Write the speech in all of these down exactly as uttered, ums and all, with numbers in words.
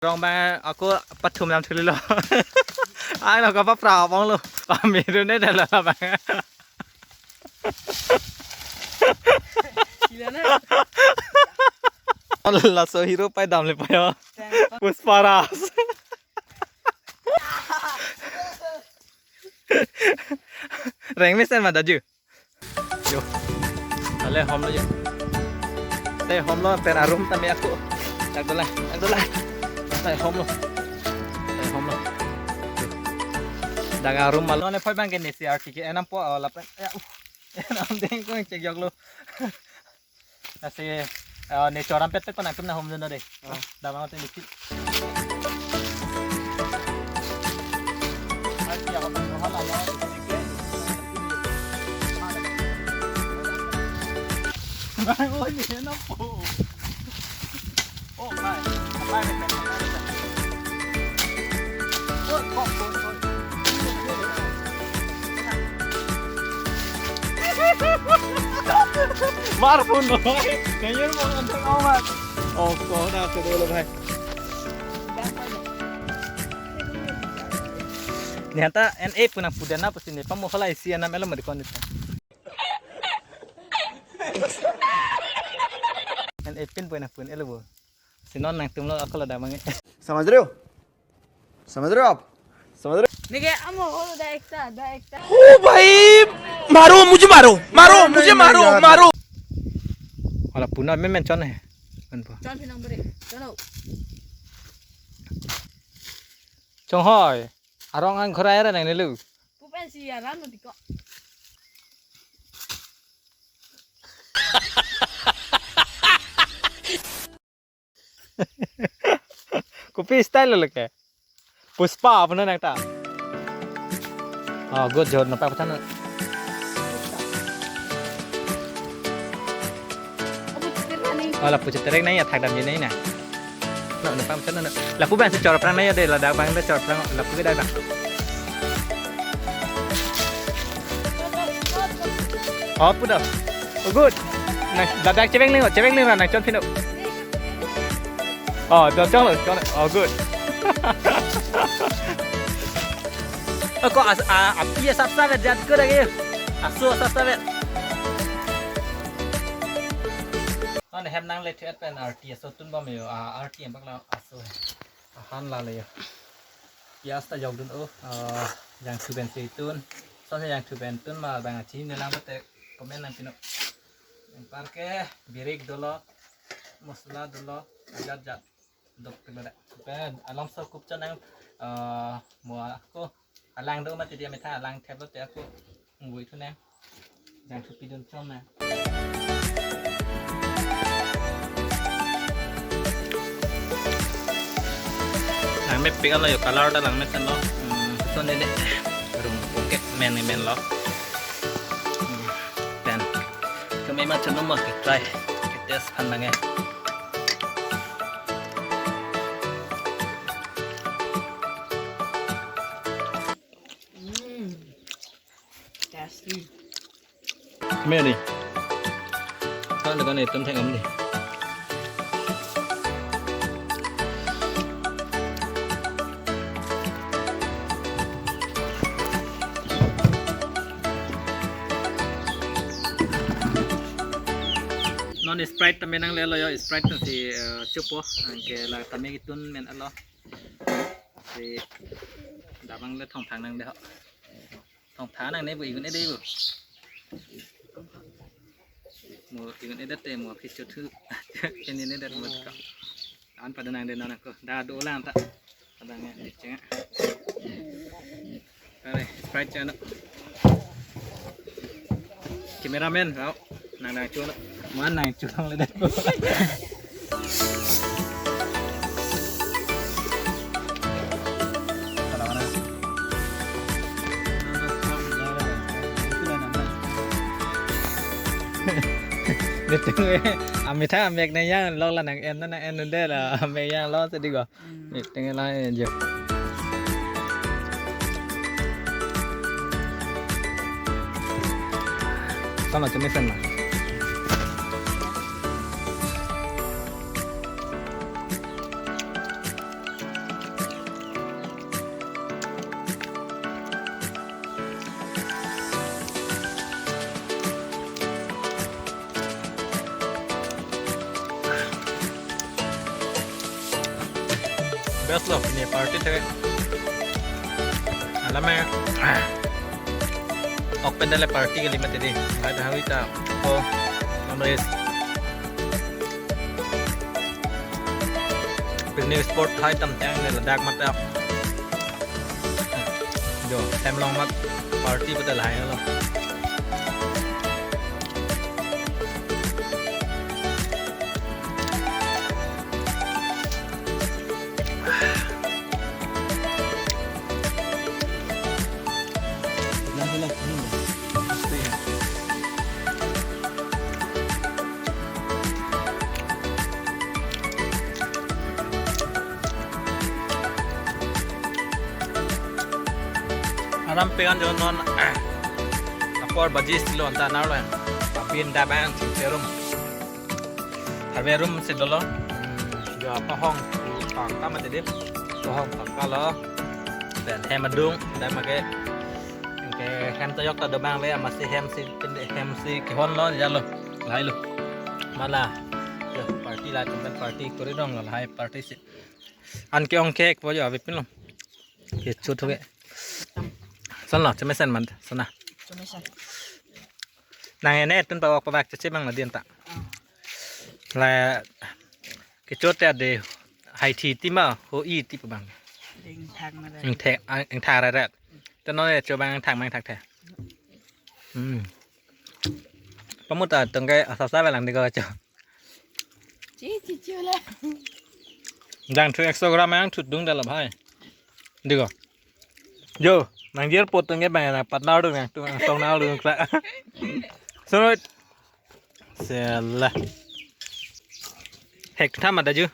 Rong bang ako pathum nam thulilo. Ai lo ka pa pra bang lo. Amiru ne dala bang. Sila na. Laso hero pai damle payo. Pushpa Raj. Reng mesen ma daju. Yo. Ale hom lo yo. Te hom lo pen arum tame ako. Tak dola, tak dola. Te hom lo. Te hom lo. Daga arum mal. None phoi bang ke nesi arti ke enam po, oh, lapen. Ya, uh. Enam deng ko cek yok lo. Lasi, eh, ne choram pet pet ko nangtum na hom jun dei. Oh. Damang te nisi. Oh, ni na po. Oh, bye. Bye, bye, bye, bye. Mar phone lo. Kayaknya mau nonton amat. Oh, kau dah kedua lo, bhai. Ni hanta en e punang pudan na pusi ne pamu halai si anam elo mari kon itu. En e pin punang pun elo bo. Si non nangtum lo ako lo damang e. समझ रहे हो? समझ रहे हो आप? समझ रहे हो? देखिए, हम हो दा एकता, दा एकता। ओ भाई, मारो, मुझे मारो, मारो, नहीं, मुझे नहीं, मारो, यार। मारो। Hala puna memen chon he. Kan po. Chon phi nang beri. Chon lo. Chong hoi. Arong ang khorai ra nang nelu. Pupen si aram no diko. Kopi style lo ke? Pushpa apa na nang ta? Oh, good job, napa apa sana? Wala puchit tereng na ya thak dam je na. No, napa apa sana? Lapu bang si chor prang na ya de, ladak bang de chor prang, lapu ke dak bang. Oh, puda. Oh, good. Nice. Dadak cheveng ling, cheveng ling ra nang chon pino. Oh, do chong lo, chong lo. Oh, good. Oh, ko as a api asap savet jat ko lagi. Asu asap savet. Oh, ne hem nang le thuet pen arti aso tun bom yo. Ah, arti yang bakla aso. Ahan la le yo. Pias ta jok dun o, ah, jangthu pen si tun. Sonsi jangthu pen tun ma bang achi ne lang pate comment nang pino. Anparke birik dolo, masala dolo, jat jat dok pilo da. Pen alam so kup chonang, ah, mo ako alang do mati dia metha alang thep lo te ako. Ngui thu nang. Jangthu pidun chom nang. Nang mepik alo yo color ta nang mesen lo. Hmm, so ne de. Rung poke men men lo. Hmm, then. Kami ma chanu ma ke try. Ke test phan nang e. Mm. Tasty. Mary. Kan dengan itu theng om di. Non Sprite tame nang le lo yo, Sprite tame si, eh, chupo, anke la tame kitun men alo. Si damang le thongthang nang de ho. Thongthang nang ne bu igun ede bu. Mo igun ede te mo kicho thu. Keni ne det mo ka. An pada nang de nang ko. Da do lang ta. Pada nang de chenga. Are, Sprite chana. Cameraman, rao. Nang nang chun. Man nang chun le det. Amitha amek nang yang lok la nang en nang en nunde la amek yang lo sedi ko. Hmm. Meeting la jo. Sama cemesen na. Best lo, pini party thek. Alam eh. Ok pen dale party kali mati di. Lahai ta hawi ta. Oh, amres. Picnic spot hai tam tang ne ladak mata. Jo, hem along mat party betul hai lo. Aram pegan jo non apor baji silo anta narlo. Apin dabang si perum. Harve room si dolo. Hmm, jo apa hong pangka mati di. Hong pangka lo. Pen hem adung, dak make. Ke hem ta yok ta dobang le, amatsi hem si pende hem si kehon lo, jalo. Lahai lo. Mala. Jo, party la, tum pen party kori dong lo, lahai party si. An ke-ong kek po jo, avepin lo. Kechot ho ke. Son lo, chemesen man, sona. Chemesen. Nang ene tun pa ok pa bak cheche bang la din ta. Ah. La kechot ya de hai thi ti ma ho i ti pa bang. Ding thang na ding. Ing thek, ing thak ra ra. Te non ya cho bang thak mang thak the. Hmm. Pamuta tong ke asap sa lang di ko cho. Chi chi chi le. Dang thu ekso gram yang thut dung da la bhai. Di ko. Jo, nang jer pot tong ke bang na patna dung nang tu nang tong na dung kra. So, sela. Hek tham ada ju.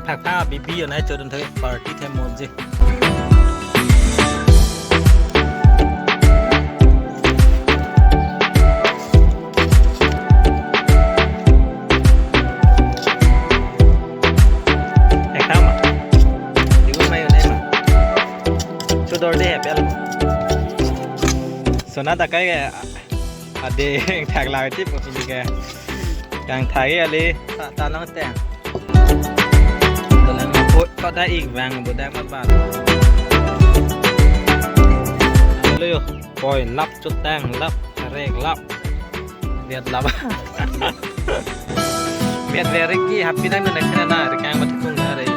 Thak tha bibi yo nai chodun thak party the monje. Ekdam. Digo mai yo nai ma. Chodor de hepel. Sona dakai ke. Ade, thak lang ti po pini ke. Yang thai ali, ta, ta nang teng. Talang po, pa da ik bang, bo da ma ba. Alo yo, koi lap chutang, lap, rek lap. Biat lap. Biat very ki, happy na na na na, rekang mat kung na re.